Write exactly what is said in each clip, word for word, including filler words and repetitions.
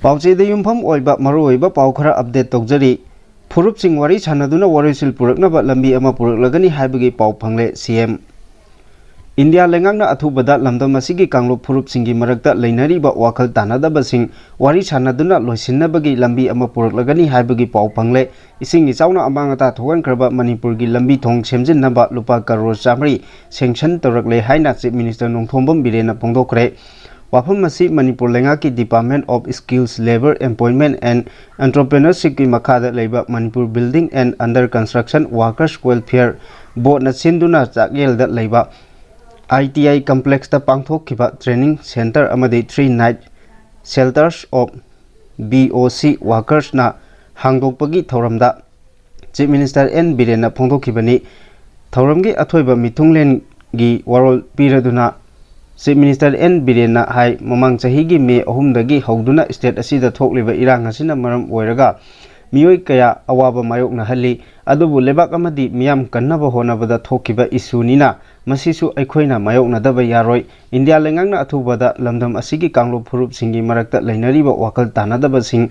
ꯄꯥꯎꯆꯦꯗ ꯌꯨꯝꯐꯝ ꯑꯣꯏꯕ ꯃꯔꯨꯑꯣꯏꯕ ꯄꯥꯎ ꯈꯔ ꯑꯞꯗꯦꯠ ꯇꯧꯖꯔꯤ꯫ ꯐꯨꯔꯨꯞꯁꯤꯡ ꯋꯥꯔꯤ ꯁꯥꯟꯅꯗꯨꯅ ꯋꯥꯔꯣꯏꯁꯤꯜ ꯄꯨꯔꯛꯅꯕ ꯂꯝꯕꯤ ꯑꯃ ꯄꯨꯔꯛꯂꯒꯅꯤ ꯍꯥꯏꯕꯒꯤ ꯄꯥꯎ ꯐꯪꯂꯦ, ꯁꯤ ꯑꯦꯝ꯫ ꯏꯟꯗꯤꯌꯥ ꯂꯩꯉꯥꯛꯅ ꯑꯊꯨꯕꯗ ꯂꯝꯗꯝ ꯑꯁꯤꯒꯤ ꯀꯥꯡꯂꯨꯞ ꯐꯨꯔꯨꯞꯁꯤꯡꯒꯤ ꯃꯔꯛꯇ ꯂꯩꯅꯔꯤꯕ ꯋꯥꯈꯜ ꯇꯥꯅꯗꯕꯁꯤꯡ ꯋꯥꯔꯤ ꯁꯥꯟꯅꯗꯨꯅ ꯂꯣꯏꯁꯤꯟꯅꯕꯒꯤ ꯂꯝꯕꯤ ꯑꯃ ꯄꯨꯔꯛꯂꯒꯅꯤ ꯍꯥꯏꯕꯒꯤ ꯄꯥꯎ ꯐꯪꯂꯦ꯫ ꯏꯁꯤꯡ ꯏꯆꯥꯎꯅ ꯑꯃꯥꯡ ꯑꯇꯥ ꯊꯣꯛꯍꯟꯈ꯭ꯔꯕ ꯃꯅꯤꯄꯨꯔꯒꯤ ꯂꯝꯕꯤ ꯊꯣꯡ ꯁꯦꯝꯖꯤꯟꯅꯕ ꯂꯨꯄꯥ ꯀꯔꯣꯔ ꯆꯥꯃꯔꯤ ꯁꯦꯡꯁꯟ ꯇꯧꯔꯛꯂꯦ ꯍꯥꯏꯅ ꯆꯤꯐ ꯃꯤꯅꯤꯁꯇꯔ ꯅꯣꯡꯊꯣꯝꯕꯝ ꯕꯤꯔꯦꯟꯅ ꯐꯣꯡꯗꯣꯛꯈ꯭ꯔꯦ꯫ ꯋꯥꯐꯝ ꯑꯁꯤ ꯃꯅꯤꯄꯨꯔ ꯂꯩꯉꯥꯛꯀꯤ Department of Skills, Labour, Employment and Entrepreneurshipꯀꯤ ꯃꯈꯥꯗ ꯂꯩꯕ Manipur Building and Under Construction Workers Welfare Boardꯅ ꯁꯤꯟꯗꯨꯅ ꯆꯥꯛꯌꯦꯜꯗ ꯂꯩꯕ I T I complexꯇ ꯄꯥꯡꯊꯣꯛꯈꯤꯕ training centre ꯑꯃꯗꯤ three night shelters of B O C workersꯅ ꯍꯥꯡꯗꯣꯛꯄꯒꯤ ꯊꯧꯔꯝꯗ ꯆꯤꯐ ꯃꯤꯅꯤꯁꯇꯔ ꯑꯦꯟ ꯕꯤꯔꯦꯟꯅ ꯐꯣꯡꯗꯣꯛꯈꯤꯕꯅꯤ꯫ ꯊꯧꯔꯝꯒꯤ ꯑꯊꯣꯏꯕ ꯃꯤꯊꯨꯡꯂꯦꯟꯒꯤ ꯋꯥꯔꯣꯜ ꯄꯤꯔꯗꯨꯅ ꯆꯤꯐ ꯃꯤꯅꯤꯁꯇꯔ ꯑꯦꯟ ꯕꯤꯔꯦꯟꯅ ꯍꯥꯏ, ꯃꯃꯥꯡ ꯆꯍꯤꯒꯤ ꯃꯦ ꯑꯍꯨꯝꯗꯒꯤ ꯍꯧꯗꯨꯅ ꯁ꯭ꯇꯦꯠ ꯑꯁꯤꯗ ꯊꯣꯛꯂꯤꯕ ꯏꯔꯥꯡ ꯑꯁꯤꯅ ꯃꯔꯝ ꯑꯣꯏꯔꯒ ꯃꯤꯑꯣꯏ ꯀꯌꯥ ꯑꯋꯥꯕ ꯃꯥꯌꯣꯛꯅꯍꯜꯂꯤ꯫ ꯑꯗꯨꯕꯨ ꯂꯩꯕꯥꯛ ꯑꯃꯗꯤ ꯃꯤꯌꯥꯝ ꯀꯟꯅꯕ ꯍꯣꯠꯅꯕꯗ ꯊꯣꯛꯈꯤꯕ ꯏꯁꯨꯅꯤꯅ ꯃꯁꯤꯁꯨ ꯑꯩꯈꯣꯏꯅ ꯃꯥꯌꯣꯛꯅꯗꯕ ꯌꯥꯔꯣꯏ꯫ ꯏꯟꯗꯤꯌꯥ ꯂꯩꯉꯥꯛꯅ ꯑꯊꯨꯕꯗ ꯂꯝꯗꯝ ꯑꯁꯤꯒꯤ ꯀꯥꯡꯂꯨꯞ ꯐꯨꯔꯨꯞꯁꯤꯡꯒꯤ ꯃꯔꯛꯇ ꯂꯩꯅꯔꯤꯕ ꯋꯥꯈꯜ ꯇꯥꯅꯗꯕꯁꯤꯡ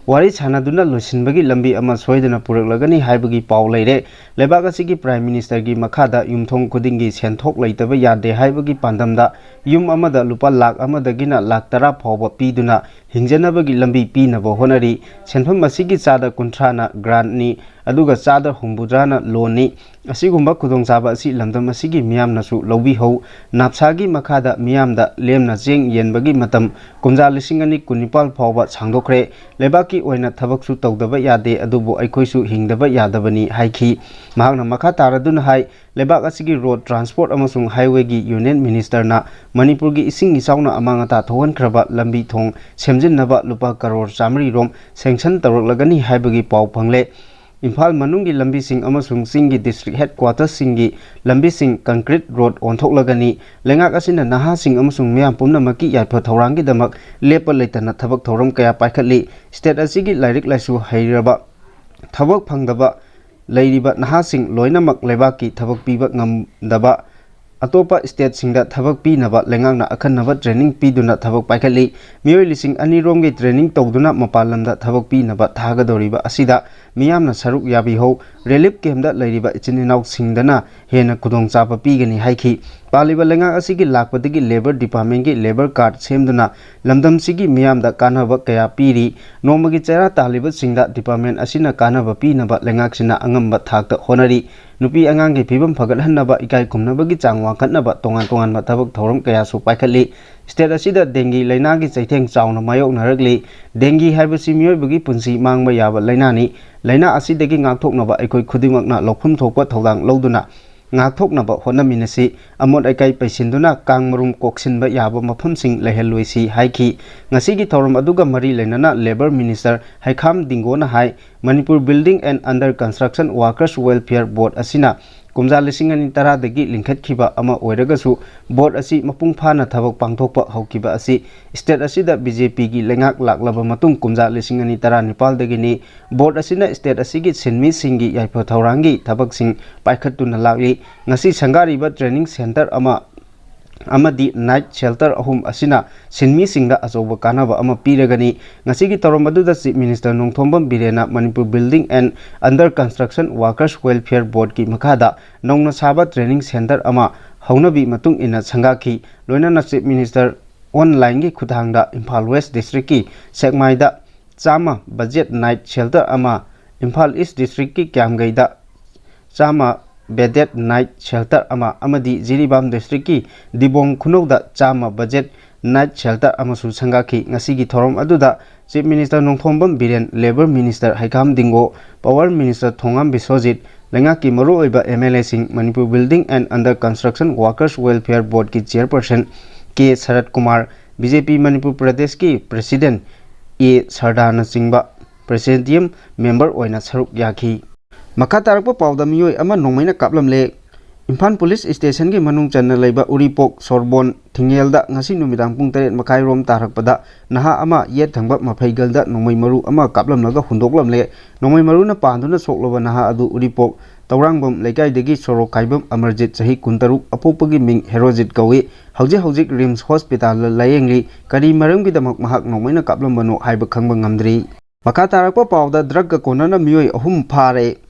ꯋꯥꯔꯤ ꯁꯥꯟꯅꯗꯨꯅ ꯂꯣꯏꯁꯤꯟꯕꯒꯤ ꯂꯝꯕꯤ ꯑꯃ ꯁꯣꯏꯗꯅ ꯄꯨꯔꯛꯂꯒꯅꯤ ꯍꯥꯏꯕꯒꯤ ꯄꯥꯎ ꯂꯩꯔꯦ꯫ ꯂꯩꯕꯥꯛ ꯑꯁꯤꯒꯤ ꯄ꯭ꯔꯥꯏꯝ ꯃꯤꯅꯤꯁꯇꯔꯒꯤ ꯃꯈꯥꯗ ꯌꯨꯝꯊꯣꯡ ꯈꯨꯗꯤꯡꯒꯤ ꯁꯦꯟꯊꯣꯛ ꯂꯩꯇꯕ ꯌꯥꯗꯦ ꯍꯥꯏꯕꯒꯤ ꯄꯥꯟꯗꯝꯗ ꯌꯨꯝ ꯑꯃꯗ ꯂꯨꯄꯥ ꯂꯥꯈ ꯑꯃꯗꯒꯤꯅ ꯂꯥꯈ ꯇꯔꯥ ꯐꯥꯎꯕ ꯄꯤꯗꯨꯅ ꯍꯤꯡꯖꯅꯕꯒꯤ ꯂꯝꯕꯤ ꯄꯤꯅꯕ ꯍꯣꯠꯅꯔꯤ꯫ ꯁꯦꯟꯐꯝ ꯑꯁꯤꯒꯤ ꯆꯥꯗ ꯀꯨꯟꯊ꯭ꯔꯥꯅ ꯒ꯭ꯔꯥꯟꯠꯅꯤ, ꯑꯗꯨꯒ ꯆꯥꯗ ꯍꯨꯝꯐꯨꯇꯔꯥꯅ ꯂꯣꯟꯅꯤ꯫ ꯑꯁꯤꯒꯨꯝꯕ ꯈꯨꯗꯣꯡꯆꯥꯕ ꯑꯁꯤ ꯂꯝꯗꯝ ꯑꯁꯤꯒꯤ ꯃꯤꯌꯥꯝꯅꯁꯨ ꯂꯧꯕꯤꯍꯧ꯫ ꯅꯥꯞꯁꯥꯒꯤ ꯃꯈꯥꯗ ꯃꯤꯌꯥꯝꯗ ꯂꯦꯝꯅ ꯆꯦꯡ ꯌꯦꯟꯕꯒꯤ ꯃꯇꯝ ꯀꯨꯝꯖꯥ ꯂꯤꯁꯤꯡ ꯑꯅꯤ ꯀꯨꯟꯅꯤꯄꯥꯜ ꯐꯥꯎꯕ ꯁꯥꯡꯗꯣꯛꯈ꯭ꯔꯦ꯫ ꯂꯩꯕꯥꯛꯀꯤ ꯑꯣꯏꯅ ꯊꯕꯛꯁꯨ ꯇꯧꯗꯕ ꯌꯥꯗꯦ, ꯑꯗꯨꯕꯨ ꯑꯩꯈꯣꯏꯁꯨ ꯍꯤꯡꯗꯕ ꯌꯥꯗꯕꯅꯤ ꯍꯥꯏꯈꯤ꯫ ꯃꯍꯥꯛꯅ ꯃꯈꯥ ꯇꯥꯔꯗꯨꯅ ꯍꯥꯏ, ꯂꯩꯕꯥꯛ ꯑꯁꯤꯒꯤ ꯔꯣꯗ, ꯇ꯭ꯔꯥꯟꯁꯄꯣꯔꯠ ꯑꯃꯁꯨꯡ ꯍꯥꯏꯋꯦꯒꯤ ꯌꯨꯅꯤꯌꯟ ꯃꯤꯅꯤꯁꯇꯔꯅ ꯃꯅꯤꯄꯨꯔꯒꯤ ꯏꯁꯤꯡ ꯏꯆꯥꯎꯅ ꯑꯃꯥꯡ ꯑꯇꯥ ꯊꯣꯛꯍꯟꯈ꯭ꯔꯕ ꯂꯝꯕꯤ ꯊꯣꯡ ꯁꯦꯝꯖꯤꯟꯅꯕ ꯂꯨꯄꯥ ꯀꯔꯣꯔ ꯆꯥꯃꯔꯤ ꯔꯣꯝ ꯁꯦꯡꯁꯟ ꯇꯧꯔꯛꯂꯒꯅꯤ ꯍꯥꯏꯕꯒꯤ ꯄꯥꯎ ꯐꯪꯂꯦ꯫ ꯏꯝꯐꯥꯜ ꯃꯅꯨꯡꯒꯤ ꯂꯝꯕꯤꯁꯤꯡ ꯑꯃꯁꯨꯡ ꯆꯤꯡꯒꯤ ꯗꯤꯁꯇ꯭ꯔꯤꯛ ꯍꯦꯗꯀ꯭ꯋꯥꯇꯔꯁꯤꯡꯒꯤ ꯂꯝꯕꯤꯁꯤꯡ ꯀꯪꯀ꯭ꯔꯤꯠ ꯔꯣꯗ ꯑꯣꯟꯊꯣꯛꯂꯒꯅꯤ꯫ ꯂꯩꯉꯥꯛ ꯑꯁꯤꯅ ꯅꯍꯥꯁꯤꯡ ꯑꯃꯁꯨꯡ ꯃꯤꯌꯥꯝ ꯄꯨꯝꯅꯃꯛꯀꯤ ꯌꯥꯏꯐ ꯊꯧꯔꯥꯡꯒꯤꯗꯃꯛ ꯂꯦꯞꯄ ꯂꯩꯇꯅ ꯊꯕꯛ ꯊꯧꯔꯝ ꯀꯌꯥ ꯄꯥꯏꯈꯠꯂꯤ꯫ ꯁ꯭ꯇꯦꯠ ꯑꯁꯤꯒꯤ ꯂꯥꯏꯔꯤꯛ ꯂꯥꯏꯁꯨ ꯍꯩꯔꯕ, ꯊꯕꯛ ꯐꯪꯗꯕ ꯂꯩꯔꯤꯕ ꯅꯍꯥꯁꯤꯡ ꯂꯣꯏꯅꯃꯛ ꯂꯩꯕꯥꯛꯀꯤ ꯊꯕꯛ ꯄꯤꯕ ꯉꯝꯗꯕ ꯑꯇꯣꯞꯄ stateꯁꯤꯡꯗ ꯊꯕꯛ ꯄꯤꯅꯕ ꯂꯩꯉꯥꯛꯅ ꯑꯈꯟꯅꯕ training ꯄꯤꯗꯨꯅ ꯊꯕꯛ ꯄꯥꯏꯈꯠꯂꯤ꯫ ꯃꯤꯑꯣꯏ ꯂꯤꯁꯤꯡ ꯑꯅꯤ ꯔꯣꯝꯒꯤ training ꯇꯧꯗꯨꯅ ꯃꯄꯥꯟ ꯂꯝꯗ ꯊꯕꯛ ꯄꯤꯅꯕ ꯊꯥꯒꯗꯧꯔꯤꯕ ꯑꯁꯤꯗ ꯃꯤꯌꯥꯝꯅ ꯁꯔꯨꯛ ꯌꯥꯕꯤꯍꯧ꯫ Relief campꯇ ꯂꯩꯔꯤꯕ ꯏꯆꯤꯟ ꯏꯅꯥꯎꯁꯤꯡꯗꯅ ꯍꯦꯟꯅ ꯈꯨꯗꯣꯡꯆꯥꯕ ꯄꯤꯒꯅꯤ ꯍꯥꯏꯈꯤ꯫ ꯄꯥꯜꯂꯤꯕ ꯂꯩꯉꯥꯛ ꯑꯁꯤꯒꯤ ꯂꯥꯛꯄꯗꯒꯤ Labour Departmentꯀꯤ labour card ꯁꯦꯝꯗꯨꯅ ꯂꯝꯗꯝꯁꯤꯒꯤ ꯃꯤꯌꯥꯝꯗ ꯀꯥꯟꯅꯕ ꯀꯌꯥ ꯄꯤꯔꯤ꯫ ꯅꯣꯡꯃꯒꯤ ꯆꯔꯥ ꯇꯥꯜꯂꯤꯕꯁꯤꯡꯗ department ꯑꯁꯤꯅ ꯀꯥꯟꯅꯕ ꯄꯤꯅꯕ ꯂꯩꯉꯥꯛꯁꯤꯅ ꯑꯉꯝꯕ ꯊꯥꯛꯇ ꯍꯣꯠꯅꯔꯤ꯫ ꯅꯨꯄꯤ ꯑꯉꯥꯡꯒꯤ ꯐꯤꯕꯝ ꯐꯒꯠꯍꯟꯅꯕ, ꯏꯀꯥꯏ ꯈꯨꯝꯅꯕꯒꯤ ꯆꯥꯡ ꯋꯥꯡꯈꯠꯅꯕ ꯇꯣꯉꯥꯟ ꯇꯣꯉꯥꯟꯕ ꯊꯕꯛ ꯊꯧꯔꯝ ꯀꯌꯥꯁꯨ ꯄꯥꯏꯈꯠꯂꯤ꯫ State ꯑꯁꯤꯗ dengue ꯂꯩꯅꯥꯒꯤ ꯆꯩꯊꯦꯡ ꯆꯥꯎꯅ ꯃꯥꯌꯣꯛꯅꯔꯛꯂꯤ꯫ Dengue ꯍꯥꯏꯕꯁꯤ ꯃꯤꯑꯣꯏꯕꯒꯤ ꯄꯨꯟꯁꯤ ꯃꯥꯡꯕ ꯌꯥꯕ ꯂꯩꯅꯥꯅꯤ꯫ ꯂꯩꯅꯥ ꯑꯁꯤꯗꯒꯤ ꯉꯥꯛꯊꯣꯛꯅꯕ ꯑꯩꯈꯣꯏ ꯈꯨꯗꯤꯡꯃꯛꯅ ꯂꯧꯐꯝ ꯊꯣꯛꯄ ꯊꯧꯗꯥꯡ ꯂꯧꯗꯨꯅ ꯉꯥꯛꯊꯣꯛꯅꯕ ꯍꯣꯠꯅꯃꯤꯟꯅꯁꯤ꯫ ꯑꯃꯣꯠ ꯑꯀꯥꯏ ꯄꯩꯁꯤꯟꯗꯨꯅ ꯀꯥꯡ ꯃꯔꯨꯝ ꯀꯣꯛꯁꯤꯟꯕ ꯌꯥꯕ ꯃꯐꯝꯁꯤꯡ ꯂꯩꯍꯜꯂꯣꯏꯁꯤ ꯍꯥꯏꯈꯤ꯫ ꯉꯁꯤꯒꯤ ꯊꯧꯔꯝ ꯑꯗꯨꯒ ꯃꯔꯤ ꯂꯩꯅꯅ Labour Minister ꯍꯩꯈꯥꯝ ꯗꯤꯡꯒꯣꯅ high, Manipur Building and Under Construction Workers Welfare Board ꯑꯁꯤꯅ ꯀꯨꯝꯖꯥ ꯂꯤꯁꯤꯡ ꯑꯅꯤ ꯇꯔꯥꯗꯒꯤ ꯂꯤꯡꯈꯠꯈꯤꯕ ꯑꯃ ꯑꯣꯏꯔꯒꯁꯨ, board ꯑꯁꯤ ꯃꯄꯨꯡ ꯐꯥꯅ ꯊꯕꯛ ꯄꯥꯡꯊꯣꯛꯄ ꯍꯧꯈꯤꯕ ꯑꯁꯤ state ꯑꯁꯤꯗ BJPꯒꯤ ꯂꯩꯉꯥꯛ ꯂꯥꯛꯂꯕ ꯃꯇꯨꯡ ꯀꯨꯝꯖꯥ ꯂꯤꯁꯤꯡ ꯑꯅꯤ ꯇꯔꯥꯅꯤꯄꯥꯜꯗꯒꯤꯅꯤ꯫ Board ꯑꯁꯤꯅ state ꯑꯁꯤꯒꯤ ꯁꯤꯟꯃꯤꯁꯤꯡꯒꯤ ꯌꯥꯏꯐ ꯊꯧꯔꯥꯡꯒꯤ ꯊꯕꯛꯁꯤꯡ ꯄꯥꯏꯈꯠꯇꯨꯅ ꯂꯥꯛꯂꯤ꯫ ꯉꯁꯤ ꯁꯪꯒꯥꯔꯤꯕ training centre ꯑꯃ ꯑꯃꯗꯤ night shelter ꯑꯍꯨꯝ ꯑꯁꯤꯅ ꯁꯤꯟꯃꯤꯁꯤꯡꯗ ꯑꯆꯧꯕ ꯀꯥꯟꯅꯕ ꯑꯃ ꯄꯤꯔꯒꯅꯤ꯫ ꯉꯁꯤꯒꯤ ꯊꯧꯔꯝ ꯑꯗꯨꯗ Chief Minister Nongthombam ꯕꯤꯔꯦꯟꯅ Manipur Building and Under Construction Workers Welfare Boardꯀꯤ ꯃꯈꯥꯗ ꯅꯧꯅ ꯁꯥꯕ training centre ꯑꯃ ꯍꯧꯅꯕꯤ ꯃꯇꯨꯡ ꯏꯟꯅ ꯁꯪꯒꯥꯈꯤ꯫ ꯂꯣꯏꯅꯅ Chief Minister onlineꯒꯤ ꯈꯨꯠꯊꯥꯡꯗ ꯏꯝꯐꯥꯜ West Districtꯀꯤ ꯁꯦꯛꯃꯥꯏꯗ ꯆꯥꯝꯃ bedded night shelter ꯑꯃ, ꯏꯝꯐꯥꯜ East Districtꯀꯤ ꯀ꯭ꯌꯥꯝꯒꯩꯗ ꯆꯥꯝꯃ bedded night shelter ꯑꯃ ꯑꯃꯗꯤ ꯖꯤꯔꯤꯕꯥꯝ Districtꯀꯤ ꯗꯤꯕꯣꯡ ꯈꯨꯅꯧꯗ ꯆꯥꯝꯃ bedded night shelter ꯑꯃꯁꯨ ꯁꯪꯒꯥꯈꯤ꯫ ꯉꯁꯤꯒꯤ ꯊꯧꯔꯝ ꯑꯗꯨꯗ Chief Minister Nongthombam Biren, Labour Minister ꯍꯩꯈꯥꯝ ꯗꯤꯡꯒꯣ, Power Minister ꯊꯣꯉꯥꯝ ꯕꯤꯁ꯭ꯋꯖꯤꯠ, ꯂꯩꯉꯥꯛꯀꯤ ꯃꯔꯨꯑꯣꯏꯕ MLAꯁꯤꯡ, Manipur Building and Under Construction Workers Welfare Boardꯀꯤ Chairperson K shirt Kumar, BJP Manipur ꯄ꯭ꯔꯗꯦꯁꯀꯤ President ꯑꯦ ꯁꯔꯗꯥꯅꯆꯤꯡꯕ Presidium member ꯑꯣꯏꯅ ꯁꯔꯨꯛ ꯌꯥꯈꯤ꯫ ꯃꯈꯥ ꯇꯥꯔꯛꯄ ꯄꯥꯎꯗ ꯃꯤꯑꯣꯏ ꯑꯃ ꯅꯣꯡꯃꯩꯅ ꯀꯥꯞꯂꯝꯂꯦ꯫ ꯏꯝꯐꯥꯜ ꯄꯨꯂꯤꯁ ꯁ꯭ꯇꯦꯁꯟꯒꯤ ꯃꯅꯨꯡ ꯆꯟꯅ ꯂꯩꯕ ꯎꯔꯤꯄꯣꯛ ꯁꯣꯔꯕꯣꯟ ꯊꯤꯡꯉꯦꯜꯗ ꯉꯁꯤ ꯅꯨꯃꯤꯗꯥꯡ ꯄꯨꯡ ꯇꯔꯦꯠ ꯃꯈꯥꯏ ꯔꯣꯝ ꯇꯥꯔꯛꯄꯗ ꯅꯍꯥ ꯑꯃ ꯌꯦꯠ ꯊꯪꯕ ꯃꯐꯩꯒꯜꯗ ꯅꯣꯡꯃꯩ ꯃꯔꯨ ꯑꯃ ꯀꯥꯞꯂꯝꯂꯒ ꯍꯨꯟꯗꯣꯛꯂꯝꯂꯦ꯫ ꯅꯣꯡꯃꯩ ꯃꯔꯨꯅ ꯄꯥꯟꯗꯨꯅ ꯁꯣꯛꯂꯕ ꯅꯍꯥ ꯑꯗꯨ ꯎꯔꯤꯄꯣꯛ ꯂꯧꯔꯥꯡꯕꯝ ꯂꯩꯀꯥꯏꯗꯒꯤ ꯁꯣꯔꯣꯛ ꯈꯥꯏꯕꯝ ꯑꯃꯔꯖꯤꯠ, ꯆꯍꯤ ꯀꯨꯟꯇꯔꯨꯛ, ꯑꯄꯣꯛꯄꯒꯤ ꯃꯤꯡ ꯍꯦꯔꯣꯖꯤꯠ ꯀꯧꯏ꯫ ꯍꯧꯖꯤꯛ ꯍꯧꯖꯤꯛ ꯔꯤꯝꯁ ꯍꯣꯁꯄꯤꯇꯥꯜꯗ ꯂꯥꯌꯦꯡꯂꯤ꯫ ꯀꯔꯤ ꯃꯔꯝꯒꯤꯗꯃꯛ ꯃꯍꯥꯛ ꯅꯣꯡꯃꯩꯅ ꯀꯥꯞꯂꯝꯕꯅꯣ ꯍꯥꯏꯕ ꯈꯪꯕ ꯉꯝꯗ꯭ꯔꯤ꯫ ꯃꯈꯥ ꯇꯥꯔꯛꯄ ꯄꯥꯎꯗ, ꯗ꯭ꯔꯒꯀ ꯀꯣꯟꯅꯅ ꯃꯤꯑꯣꯏ ꯑꯍꯨꯝ ꯐꯥꯔꯦ꯫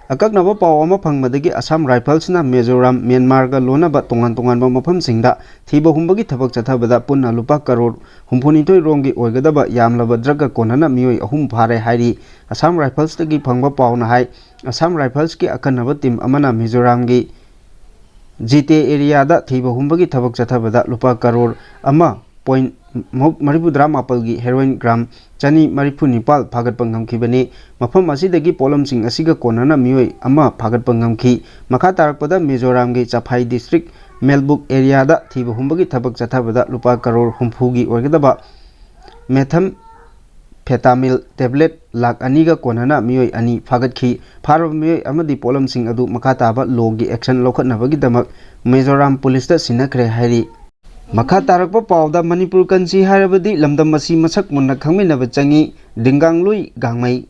ꯑꯀꯛꯅꯕ ꯄꯥꯎ ꯑꯃ ꯐꯪꯕꯗꯒꯤ ꯑꯁꯥꯝ ꯔꯥꯏꯐꯜꯁꯅ ꯃꯤꯖꯣꯔꯥꯝ, ꯃ꯭ꯌꯥꯟꯃꯥꯔꯒ ꯂꯣꯟꯅꯕ ꯇꯣꯉꯥꯟ ꯇꯣꯉꯥꯟꯕ ꯃꯐꯝꯁꯤꯡꯗ ꯊꯤꯕ ꯍꯨꯝꯕꯒꯤ ꯊꯕꯛ ꯆꯠꯊꯕꯗ ꯄꯨꯟꯅ ꯂꯨꯄꯥ ꯀꯔꯣꯔ ꯍꯨꯝꯐꯨꯅꯤꯊꯣꯏ ꯔꯣꯝꯒꯤ ꯑꯣꯏꯒꯗꯕ ꯌꯥꯝꯂꯕ ꯗ꯭ꯔꯒꯀ ꯀꯣꯟꯅꯅ ꯃꯤꯑꯣꯏ ꯑꯍꯨꯝ ꯐꯥꯔꯦ ꯍꯥꯏꯔꯤ꯫ ꯑꯁꯥꯝ ꯔꯥꯏꯐꯜꯁꯇꯒꯤ ꯐꯪꯕ ꯄꯥꯎꯅ ꯍꯥꯏ, ꯑꯁꯥꯝ ꯔꯥꯏꯐꯜꯁꯀꯤ ꯑꯈꯟꯅꯕ ꯇꯤꯝ ꯑꯃꯅ ꯃꯤꯖꯣꯔꯥꯝꯒꯤ ꯖꯤꯇꯦ ꯑꯦꯔꯤꯌꯥꯗ ꯊꯤꯕ ꯍꯨꯝꯕꯒꯤ ꯊꯕꯛ ꯆꯠꯊꯕꯗ ꯂꯨꯄꯥ ꯀꯔꯣꯔ ꯑꯃ ꯄꯣꯏꯟ ꯃꯔꯤꯐꯨꯇꯔꯥ ꯃꯥꯄꯜꯒꯤ ꯍꯦꯔꯣꯏꯟ ꯒ꯭ꯔꯥꯝ ꯆꯅꯤ ꯃꯔꯤꯐꯨ ꯅꯤꯄꯥꯜ ꯐꯥꯒꯠꯄ ꯉꯝꯈꯤꯕꯅꯤ꯫ ꯃꯐꯝ ꯑꯁꯤꯗꯒꯤ ꯄꯣꯠꯂꯝꯁꯤꯡ ꯑꯁꯤꯒ ꯀꯣꯟꯅꯅ ꯃꯤꯑꯣꯏ ꯑꯃ ꯐꯥꯒꯠꯄ ꯉꯝꯈꯤ꯫ ꯃꯈꯥ ꯇꯥꯔꯛꯄꯗ ꯃꯤꯖꯣꯔꯥꯝꯒꯤ ꯆꯐꯥꯏ ꯗꯤꯁꯇ꯭ꯔꯤꯛ ꯃꯦꯜꯕꯨꯛ ꯑꯦꯔꯤꯌꯥꯗ ꯊꯤꯕ ꯍꯨꯝꯕꯒꯤ ꯊꯕꯛ ꯆꯠꯊꯕꯗ ꯂꯨꯄꯥ ꯀꯔꯣꯔ ꯍꯨꯝꯐꯨꯒꯤ ꯑꯣꯏꯒꯗꯕ ꯃꯦꯊꯝ ꯐꯦꯇꯥꯃꯤꯜ ꯇꯦꯕ꯭ꯂꯦꯠ ꯂꯥꯈ ꯑꯅꯤꯒ ꯀꯣꯟꯅꯅ ꯃꯤꯑꯣꯏ ꯑꯅꯤ ꯐꯥꯒꯠꯈꯤ꯫ ꯐꯥꯔꯕ ꯃꯤꯑꯣꯏ ꯑꯃꯗꯤ ꯄꯣꯠꯂꯝꯁꯤꯡ ꯑꯗꯨ ꯃꯈꯥ ꯇꯥꯕ ꯂꯣꯒꯤ ꯑꯦꯛꯁꯟ ꯂꯧꯈꯠꯅꯕꯒꯤꯗꯃꯛ ꯃꯤꯖꯣꯔꯥꯝ ꯄꯨꯂꯤꯁꯇ ꯁꯤꯟꯅꯈ꯭ꯔꯦ ꯍꯥꯏꯔꯤ꯫ ꯃꯈꯥ ꯇꯥꯔꯛꯄ ꯄꯥꯎꯗ, ꯃꯅꯤꯄꯨꯔ ꯀꯟꯁꯤ ꯍꯥꯏꯔꯕꯗꯤ ꯂꯝꯗꯝ ꯑꯁꯤ ꯃꯁꯛ ꯃꯨꯟꯅ ꯈꯪꯃꯤꯟꯅꯕ ꯆꯪꯏ, ꯗꯤꯡꯒꯥꯡꯂꯨꯏ ꯒꯥꯡꯃꯩ꯫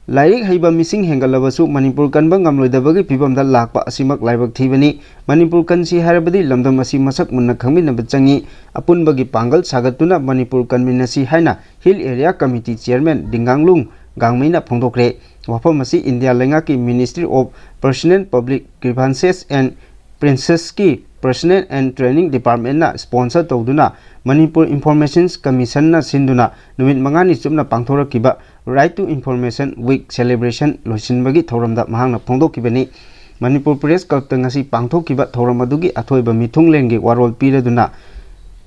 ꯂꯥꯏꯔꯤꯛ ꯍꯩꯕ ꯃꯤꯁꯤꯡ ꯍꯦꯟꯒꯠꯂꯕꯁꯨ ꯃꯅꯤꯄꯨꯔ ꯀꯟꯕ ꯉꯝꯂꯣꯏꯗꯕꯒꯤ ꯐꯤꯕꯝꯗ ꯂꯥꯛꯄ ꯑꯁꯤꯃꯛ ꯂꯥꯏꯕꯛ ꯊꯤꯕꯅꯤ꯫ ꯃꯅꯤꯄꯨꯔ ꯀꯟꯁꯤ ꯍꯥꯏꯔꯕꯗꯤ ꯂꯝꯗꯝ ꯑꯁꯤ ꯃꯁꯛ ꯃꯨꯟꯅ ꯈꯪꯃꯤꯟꯅꯕ ꯆꯪꯏ꯫ ꯑꯄꯨꯟꯕꯒꯤ ꯄꯥꯡꯒꯜ ꯁꯥꯒꯠꯇꯨꯅ ꯃꯅꯤꯄꯨꯔ ꯀꯟꯃꯤꯟꯅꯁꯤ ꯍꯥꯏꯅ ꯍꯤꯜ ꯑꯦꯔꯤꯌꯥ ꯀꯃꯤꯇꯤ ꯆꯤꯌꯔꯃꯦꯟ ꯗꯤꯡꯒꯥꯡꯂꯨꯡ ꯒꯥꯡꯃꯩꯅ ꯐꯣꯡꯗꯣꯛꯈ꯭ꯔꯦ꯫ ꯋꯥꯐꯝ ꯑꯁꯤ ꯏꯟꯗꯤꯌꯥ ꯂꯩꯉꯥꯛꯀꯤ Ministry of Personnel, Public Grievances and Grievances ꯀꯤ Personnel and Training Department ꯅ sponsor ꯇꯧꯗꯨꯅ ꯃꯅꯤꯄꯨꯔ Information Commission ꯅ ꯁꯤꯟꯗꯨꯅ ꯅꯨꯃꯤꯠ ꯃꯉꯥꯅꯤ ꯆꯨꯞꯅ ꯄꯥꯡꯊꯣꯔꯛꯈꯤꯕ Right to Information Week celebration ꯂꯣꯏꯁꯤꯟꯕꯒꯤ ꯊꯧꯔꯝꯗ ꯃꯍꯥꯛꯅ ꯐꯣꯡꯗꯣꯛꯈꯤꯕꯅꯤ꯫ ꯃꯅꯤꯄꯨꯔ Press Club ꯇ ꯉꯁꯤ ꯄꯥꯡꯊꯣꯛꯈꯤꯕ ꯊꯧꯔꯝ ꯑꯗꯨꯒꯤ ꯑꯊꯣꯏꯕ ꯃꯤꯊꯨꯡꯂꯦꯟꯒꯤ ꯋꯥꯔꯣꯜ ꯄꯤꯔꯗꯨꯅ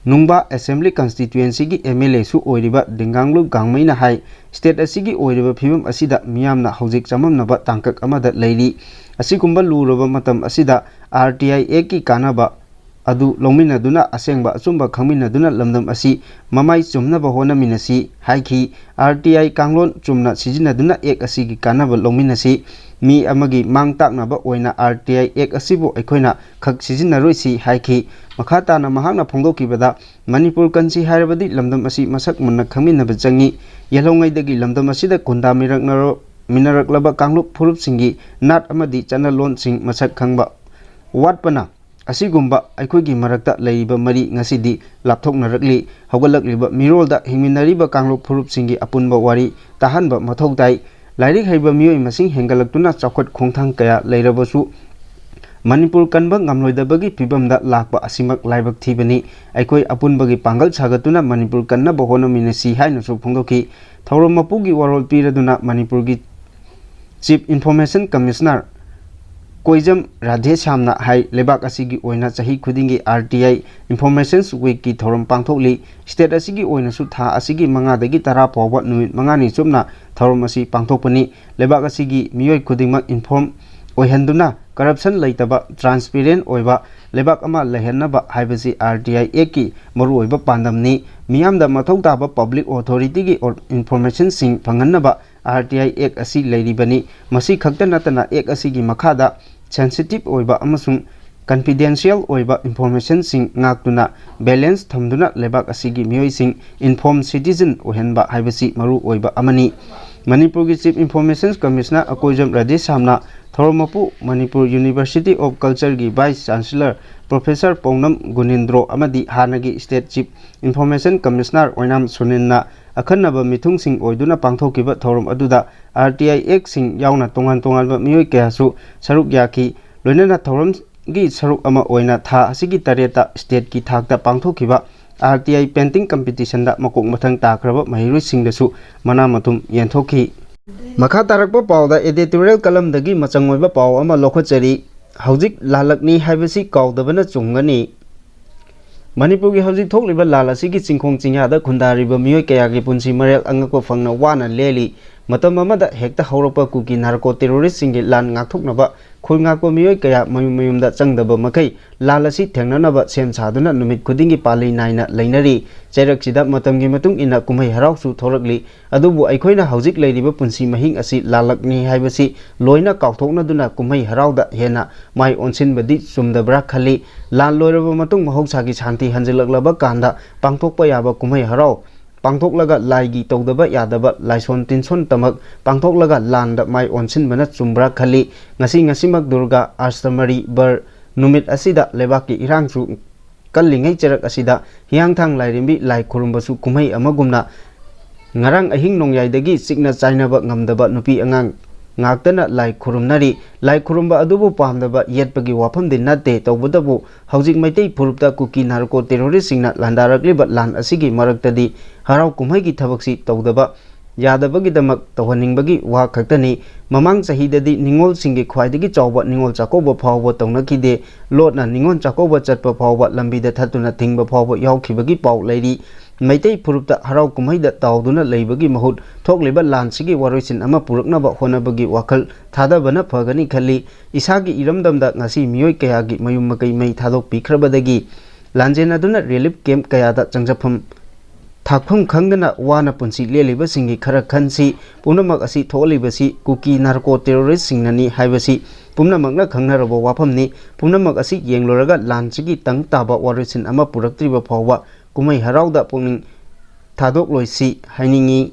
ꯅꯨꯡꯕꯥ Assembly Constituency ꯒꯤ M L A ꯁꯨ ꯑꯣꯏꯔꯤꯕ ꯗꯤꯡꯒꯥꯡꯂꯨ ꯒꯥꯡꯃꯩꯅ ꯍꯥꯏ, state ꯑꯁꯤꯒꯤ ꯑꯣꯏꯔꯤꯕ ꯐꯤꯕꯝ ꯑꯁꯤꯗ ꯃꯤꯌꯥꯝꯅ ꯍꯧꯖꯤꯛ ꯆꯃꯝꯅꯕ ꯇꯥꯡꯀꯛ ꯑꯃꯗ ꯂꯩꯔꯤ꯫ ꯑꯁꯤꯒꯨꯝꯕ ꯂꯨꯔꯕ ꯃꯇꯝ ꯑꯁꯤꯗ R T I Act ꯀꯤ ꯀꯥꯟꯅꯕ ꯑꯗꯨ ꯂꯧꯃꯤꯟꯅꯗꯨꯅ ꯑꯁꯦꯡꯕ ꯑꯆꯨꯝꯕ ꯈꯪꯃꯤꯟꯅꯗꯨꯅ ꯂꯝꯗꯝ ꯑꯁꯤ ꯃꯃꯥꯏ ꯆꯨꯝꯅꯕ ꯍꯣꯠꯅꯃꯤꯟꯅꯁꯤ ꯍꯥꯏꯈꯤ꯫ R T I ꯀꯥꯡꯂꯣꯟ ꯆꯨꯝꯅ ꯁꯤꯖꯤꯟꯅꯗꯨꯅ Act ꯑꯁꯤꯒꯤ ꯀꯥꯟꯅꯕ ꯂꯧꯃꯤꯟꯅꯁꯤ꯫ ꯃꯤ ꯑꯃꯒꯤ ꯃꯥꯡ ꯇꯥꯛꯅꯕ ꯑꯣꯏꯅ R T I Act ꯑꯁꯤꯕꯨ ꯑꯩꯈꯣꯏꯅ ꯈꯛ ꯁꯤꯖꯤꯟꯅꯔꯣꯏꯁꯤ ꯍꯥꯏꯈꯤ꯫ ꯃꯈꯥ ꯇꯥꯅ ꯃꯍꯥꯛꯅ ꯐꯣꯡꯗꯣꯛꯈꯤꯕꯗ, ꯃꯅꯤꯄꯨꯔ ꯀꯟꯁꯤ ꯍꯥꯏꯔꯕꯗꯤ ꯂꯝꯗꯝ ꯑꯁꯤ ꯃꯁꯛ ꯃꯨꯟꯅ ꯈꯪꯃꯤꯟꯅꯕ ꯆꯪꯏ꯫ ꯌꯦꯜꯍꯧꯉꯩꯗꯒꯤ ꯂꯝꯗꯝ ꯑꯁꯤꯗ ꯈꯨꯟꯗꯥꯃꯤꯔꯛꯅꯔꯣ-, ꯃꯤꯟꯅꯔꯛꯂꯕ ꯀꯥꯡꯂꯨꯞ ꯐꯨꯔꯨꯞꯁꯤꯡꯒꯤ ꯅꯥꯠ ꯑꯃꯗꯤ ꯆꯠꯅꯂꯣꯟꯁꯤꯡ ꯃꯁꯛ ꯈꯪꯕ ꯋꯥꯠꯄꯅ ꯑꯁꯤꯒꯨꯝꯕ ꯑꯩꯈꯣꯏꯒꯤ ꯃꯔꯛꯇ ꯂꯩꯔꯤꯕ ꯃꯔꯤ ꯉꯁꯤꯗꯤ ꯂꯥꯞꯊꯣꯛꯅꯔꯛꯂꯤ꯫ ꯍꯧꯒꯠꯂꯛꯂꯤꯕ ꯃꯤꯔꯣꯜꯗ ꯍꯤꯡꯃꯤꯟꯅꯔꯤꯕ ꯀꯥꯡꯂꯨꯞ ꯐꯨꯔꯨꯞꯁꯤꯡꯒꯤ ꯑꯄꯨꯟꯕ ꯋꯥꯔꯤ ꯇꯥꯍꯟꯕ ꯃꯊꯧ ꯇꯥꯏ꯫ ꯂꯥꯏꯔꯤꯛ ꯍꯩꯕ ꯃꯤꯑꯣꯏ ꯃꯁꯤꯡ ꯍꯦꯟꯒꯠꯂꯛꯇꯨꯅ ꯆꯥꯎꯈꯠ ꯈꯣꯡꯊꯥꯡ ꯀꯌꯥ ꯂꯩꯔꯕꯁꯨ ꯃꯅꯤꯄꯨꯔ ꯀꯟꯕ ꯉꯝꯂꯣꯏꯗꯕꯒꯤ ꯐꯤꯕꯝꯗ ꯂꯥꯛꯄ ꯑꯁꯤꯃꯛ ꯂꯥꯏꯕꯛ ꯊꯤꯕꯅꯤ꯫ ꯑꯩꯈꯣꯏ ꯑꯄꯨꯟꯕꯒꯤ ꯄꯥꯡꯒꯜ ꯁꯥꯒꯠꯇꯨꯅ ꯃꯅꯤꯄꯨꯔ ꯀꯟꯅꯕ ꯍꯣꯠꯅꯃꯤꯟꯅꯁꯤ ꯍꯥꯏꯅꯁꯨ ꯐꯣꯡꯗꯣꯛꯈꯤ꯫ ꯊꯧꯔꯝ ꯃꯄꯨꯒꯤ ꯋꯥꯔꯣꯜ ꯄꯤꯔꯗꯨꯅ ꯃꯅꯤꯄꯨꯔꯒꯤ Chief Information Commissioner ꯀꯣꯏꯖꯝ ꯔꯥꯙꯦꯁ꯭ꯌꯥꯝꯅ ꯍꯥꯏ, ꯂꯩꯕꯥꯛ ꯑꯁꯤꯒꯤ ꯑꯣꯏꯅ ꯆꯍꯤ ꯈꯨꯗꯤꯡꯒꯤ R T I Information Weekꯀꯤ ꯊꯧꯔꯝ ꯄꯥꯡꯊꯣꯛꯂꯤ꯫ State ꯑꯁꯤꯒꯤ ꯑꯣꯏꯅꯁꯨ ꯊꯥ ꯑꯁꯤꯒꯤ ꯃꯉꯥꯗꯒꯤ ꯇꯔꯥ ꯐꯥꯎꯕ ꯅꯨꯃꯤꯠ ꯃꯉꯥꯅꯤ ꯆꯨꯞꯅ ꯊꯧꯔꯝ ꯑꯁꯤ ꯄꯥꯡꯊꯣꯛꯄꯅꯤ꯫ ꯂꯩꯕꯥꯛ ꯑꯁꯤꯒꯤ ꯃꯤꯑꯣꯏ ꯈꯨꯗꯤꯡꯃꯛ inform ꯑꯣꯏꯍꯟꯗꯨꯅ corruption ꯂꯩꯇꯕ, transparent ꯑꯣꯏꯕ ꯂꯩꯕꯥꯛ ꯑꯃ ꯂꯩꯍꯟꯅꯕ ꯍꯥꯏꯕꯁꯤ R T I Actꯀꯤ ꯃꯔꯨꯑꯣꯏꯕ ꯄꯥꯟꯗꯝꯅꯤ꯫ ꯃꯤꯌꯥꯝꯗ ꯃꯊꯧ ꯇꯥꯕ public authorityꯒꯤ ꯑꯣꯔ-, informationꯁꯤꯡ ꯐꯪꯍꯟꯅꯕ R T I Act ꯑꯁꯤ ꯂꯩꯔꯤꯕꯅꯤ꯫ ꯃꯁꯤ ꯈꯛꯇ ꯅꯠꯇꯅ Act ꯑꯁꯤꯒꯤ ꯃꯈꯥꯗ sensitive ꯑꯣꯏꯕ ꯑꯃꯁꯨꯡ confidential ꯑꯣꯏꯕ informationꯁꯤꯡ ꯉꯥꯛꯇꯨꯅ balance ꯊꯝꯗꯨꯅ ꯂꯩꯕꯥꯛ ꯑꯁꯤꯒꯤ ꯃꯤꯑꯣꯏꯁꯤꯡ informed citizen ꯑꯣꯏꯍꯟꯕ ꯍꯥꯏꯕꯁꯤ ꯃꯔꯨ ꯑꯣꯏꯕ ꯑꯃꯅꯤ꯫ ꯃꯅꯤꯄꯨꯔꯒꯤ Chief Information Commissioner ꯑꯀꯣꯏꯖꯝ ꯔꯥꯙꯦꯁ꯭ꯌꯥꯝꯅ ꯊꯧꯔꯝ ꯃꯄꯨ Manipur University of Cultureꯒꯤ Vice Chancellor Professor ꯄꯥꯎꯅꯝ ꯒꯨꯅꯤꯟꯗ꯭ꯔꯣ ꯑꯃꯗꯤ ꯍꯥꯟꯅꯒꯤ State Chief Information Commissioner ꯑꯣꯏꯅꯥꯝ ꯁꯨꯅꯤꯜꯅ ꯑꯈꯟꯅꯕ ꯃꯤꯊꯨꯡꯁꯤꯡ ꯑꯣꯏꯗꯨꯅ ꯄꯥꯡꯊꯣꯛꯈꯤꯕ ꯊꯧꯔꯝ ꯑꯗꯨꯗ R T I Actꯁꯤꯡ ꯌꯥꯎꯅ ꯇꯣꯉꯥꯟ ꯇꯣꯉꯥꯟꯕ ꯃꯤꯑꯣꯏ ꯀꯌꯥꯁꯨ ꯁꯔꯨꯛ ꯌꯥꯈꯤ꯫ ꯂꯣꯏꯅꯅ ꯊꯧꯔꯝꯒꯤ ꯁꯔꯨꯛ ꯑꯃ ꯑꯣꯏꯅ ꯊꯥ ꯑꯁꯤꯒꯤ ꯇꯔꯦꯠꯇ stateꯀꯤ ꯊꯥꯛꯇ ꯄꯥꯡꯊꯣꯛꯈꯤꯕ R T I painting competitionꯗ ꯃꯀꯣꯛ ꯃꯊꯪ ꯇꯥꯈ꯭ꯔꯕ ꯃꯍꯩꯔꯣꯏꯁꯤꯡꯗꯁꯨ ꯃꯅꯥ ꯃꯊꯨꯝ ꯌꯦꯟꯊꯣꯛꯈꯤ꯫ ꯃꯈꯥ ꯇꯥꯔꯛꯄ ꯄꯥꯎꯗ editorial columnꯗꯒꯤ ꯃꯆꯪ ꯑꯣꯏꯕ ꯄꯥꯎ ꯑꯃ ꯂꯧꯈꯠꯆꯔꯤ꯫ ꯍꯧꯖꯤꯛ ꯂꯥꯜꯂꯛꯅꯤ ꯍꯥꯏꯕꯁꯤ ꯀꯥꯎꯗꯕꯅ ꯆꯨꯝꯒꯅꯤ꯫ ꯃꯅꯤꯄꯨꯔꯒꯤ ꯍꯧꯖꯤꯛ ꯊꯣꯛꯂꯤꯕ ꯂꯥꯜ ꯑꯁꯤꯒꯤ ꯆꯤꯡꯈꯣꯡ ꯆꯤꯡꯌꯥꯗ ꯈꯨꯟꯗꯥꯔꯤꯕ ꯃꯤꯑꯣꯏ ꯀꯌꯥꯒꯤ ꯄꯨꯟꯁꯤ ꯃꯔꯦꯜ ꯑꯉꯛꯄ ꯐꯪꯅ ꯋꯥꯅ ꯂꯦꯜꯂꯤ꯫ ꯃꯇꯝ ꯑꯃꯗ ꯍꯦꯛꯇ ꯍꯧꯔꯛꯄ ꯀꯨꯀꯤ narco terroristꯁꯤꯡꯒꯤ ꯂꯥꯟ ꯉꯥꯛꯊꯣꯛꯅꯕ ꯈꯨꯜ ꯉꯥꯛꯄ ꯃꯤꯑꯣꯏ ꯀꯌꯥ ꯃꯌꯨꯝ ꯃꯌꯨꯝꯗ ꯆꯪꯗꯕ ꯃꯈꯩ ꯂꯥꯜ ꯑꯁꯤ ꯊꯦꯡꯅꯅꯕ ꯁꯦꯝ ꯁꯥꯗꯨꯅ ꯅꯨꯃꯤꯠ ꯈꯨꯗꯤꯡꯒꯤ ꯄꯥꯜꯂꯤ ꯅꯥꯏꯅ ꯂꯩꯅꯔꯤ꯫ ꯆꯩꯔꯛꯁꯤꯗ ꯃꯇꯝꯒꯤ ꯃꯇꯨꯡ ꯏꯟꯅ ꯀꯨꯝꯍꯩ ꯍꯔꯥꯎꯁꯨ ꯊꯣꯔꯛꯂꯤ꯫ ꯑꯗꯨꯕꯨ ꯑꯩꯈꯣꯏꯅ ꯍꯧꯖꯤꯛ ꯂꯩꯔꯤꯕ ꯄꯨꯟꯁꯤ ꯃꯍꯤꯡ ꯑꯁꯤ ꯂꯥꯜꯂꯛꯅꯤ ꯍꯥꯏꯕꯁꯤ ꯂꯣꯏꯅ ꯀꯥꯎꯊꯣꯛꯅꯗꯨꯅ ꯀꯨꯝꯍꯩ ꯍꯔꯥꯎꯗ ꯍꯦꯟꯅ ꯃꯥꯏ ꯑꯣꯟꯁꯤꯟꯕꯗꯤ ꯆꯨꯝꯗꯕ꯭ꯔꯥ ꯈꯜꯂꯤ꯫ ꯂꯥꯟ ꯂꯣꯏꯔꯕ ꯃꯇꯨꯡ ꯃꯍꯧꯁꯥꯒꯤ ꯁꯥꯟꯇꯤ ꯍꯟꯖꯤꯜꯂꯛꯂꯕ ꯀꯥꯟꯗ ꯄꯥꯡꯊꯣꯛꯄ ꯌꯥꯕ ꯀꯨꯝꯍꯩ ꯍꯔꯥꯎ ꯄꯥꯡꯊꯣꯛꯂꯒ ꯂꯥꯏꯒꯤ ꯇꯧꯗꯕ ꯌꯥꯗꯕ ꯂꯥꯏꯁꯣꯟ ꯇꯤꯟꯁꯣꯟ ꯇꯃꯛ ꯄꯥꯡꯊꯣꯛꯂꯒ ꯂꯥꯟꯗ ꯃꯥꯏ ꯑꯣꯟꯁꯤꯟꯕꯅ ꯆꯨꯝꯕ꯭ꯔꯥ ꯈꯜꯂꯤ꯫ ꯉꯁꯤ, ꯉꯁꯤꯃꯛ ꯗꯨꯔꯒꯥ ꯑꯁꯇꯃꯔꯤ ꯕꯔ ꯅꯨꯃꯤꯠ ꯑꯁꯤꯗ ꯂꯩꯕꯥꯛꯀꯤ ꯏꯔꯥꯡꯁꯨ ꯀꯜꯂꯤꯉꯩ ꯆꯔꯛ ꯑꯁꯤꯗ ꯍꯤꯌꯥꯡꯊꯥꯡ ꯂꯥꯏꯔꯦꯝꯕꯤ ꯂꯥꯏ ꯈꯨꯔꯨꯝꯕꯁꯨ ꯀꯨꯝꯍꯩ ꯑꯃꯒꯨꯝꯅ ꯉꯔꯥꯡ ꯑꯍꯤꯡ ꯅꯣꯡꯌꯥꯏꯗꯒꯤ ꯆꯤꯛꯅ ꯆꯥꯏꯅꯕ ꯉꯝꯗꯕ ꯅꯨꯄꯤ ꯑꯉꯥꯡ ꯉꯥꯛꯇꯅ ꯂꯥꯏ ꯈꯨꯔꯨꯝꯅꯔꯤ꯫ ꯂꯥꯏ ꯈꯨꯔꯨꯝꯕ ꯑꯗꯨꯕꯨ ꯄꯥꯝꯗꯕ ꯌꯦꯠꯄꯒꯤ ꯋꯥꯐꯝꯗꯤ ꯅꯠꯇꯦ꯫ ꯇꯧꯕꯇꯕꯨ ꯍꯧꯖꯤꯛ ꯃꯩꯇꯩ ꯐꯨꯔꯨꯞꯇ ꯀꯨꯀꯤ ꯅꯥꯔꯀꯣ ꯇꯦꯔꯣꯔꯤꯁꯁꯤꯡꯅ ꯂꯥꯟꯗꯥꯔꯛꯂꯤꯕ ꯂꯥꯟ ꯑꯁꯤꯒꯤ ꯃꯔꯛꯇꯗꯤ ꯍꯔꯥꯎ ꯀꯨꯝꯍꯩꯒꯤ ꯊꯕꯛꯁꯤ ꯇꯧꯗꯕ ꯌꯥꯗꯕꯒꯤꯗꯃꯛ ꯇꯧꯍꯟꯅꯤꯡꯕꯒꯤ ꯋꯥ ꯈꯛꯇꯅꯤ꯫ ꯃꯃꯥꯡ ꯆꯍꯤꯗꯗꯤ ꯅꯤꯉꯣꯜꯁꯤꯡꯒꯤ ꯈ꯭ꯋꯥꯏꯗꯒꯤ ꯆꯥꯎꯕ ꯅꯤꯉꯣꯜ ꯆꯥꯛꯀꯧꯕ ꯐꯥꯎꯕ ꯇꯧꯅꯈꯤꯗꯦ꯫ ꯂꯣꯠꯅ ꯅꯤꯉꯣꯜ ꯆꯥꯛꯀꯧꯕ ꯆꯠꯄ ꯐꯥꯎꯕ ꯂꯝꯕꯤꯗ ꯊꯠꯇꯨꯅ ꯊꯤꯡꯕ ꯐꯥꯎꯕ ꯌꯥꯎꯈꯤꯕꯒꯤ ꯄꯥꯎ ꯂꯩꯔꯤ꯫ ꯃꯩꯇꯩ ꯐꯨꯔꯨꯞꯇ ꯍꯔꯥꯎ ꯀꯨꯝꯍꯩꯗ ꯇꯥꯎꯗꯨꯅ ꯂꯩꯕꯒꯤ ꯃꯍꯨꯠ ꯊꯣꯛꯂꯤꯕ ꯂꯥꯟꯁꯤꯒꯤ ꯋꯥꯔꯣꯏꯁꯤꯟ ꯑꯃ ꯄꯨꯔꯛꯅꯕ ꯍꯣꯠꯅꯕꯒꯤ ꯋꯥꯈꯜ ꯊꯥꯗꯕꯅ ꯐꯒꯅꯤ ꯈꯜꯂꯤ꯫ ꯏꯁꯥꯒꯤ ꯏꯔꯝꯗꯝꯗ ꯉꯁꯤ ꯃꯤꯑꯣꯏ ꯀꯌꯥꯒꯤ ꯃꯌꯨꯝ ꯃꯀꯩ ꯃꯩ ꯊꯥꯗꯣꯛꯄꯤꯈ꯭ꯔꯕꯗꯒꯤ ꯂꯥꯟꯖꯦꯟꯅꯗꯨꯅ ꯔꯤꯂꯤꯐ ꯀꯦꯝꯞ ꯀꯌꯥꯗ ꯆꯪꯖꯐꯝ ꯊꯥꯛꯐꯝ ꯈꯪꯗꯅ ꯋꯥꯅ ꯄꯨꯟꯁꯤ ꯂꯦꯜꯂꯤꯕꯁꯤꯡꯒꯤ ꯈꯔ ꯈꯟꯁꯤ꯫ ꯄꯨꯝꯅꯃꯛ ꯑꯁꯤ ꯊꯣꯛꯍꯜꯂꯤꯕꯁꯤ ꯀꯨꯀꯤ ꯅꯥꯔꯀꯣ ꯇꯦꯔꯣꯔꯤꯁꯁꯤꯡꯅꯅꯤ ꯍꯥꯏꯕꯁꯤ ꯄꯨꯝꯅꯃꯛꯅ ꯈꯪꯅꯔꯕ ꯋꯥꯐꯝꯅꯤ꯫ ꯄꯨꯝꯅꯃꯛ ꯑꯁꯤ ꯌꯦꯡꯂꯨꯔꯒ ꯂꯥꯟꯁꯤꯒꯤ ꯇꯪ ꯇꯥꯕ ꯋꯥꯔꯣꯏꯁꯤꯟ ꯑꯃ ꯄꯨꯔꯛꯇ꯭ꯔꯤꯕ ꯐꯥꯎꯕ ꯀꯨꯝꯍꯩ ꯍꯔꯥꯎꯗ ꯄꯨꯛꯅꯤꯡ ꯊꯥꯗꯣꯛꯂꯣꯏꯁꯤ ꯍꯥꯏꯅꯤꯡꯏ꯫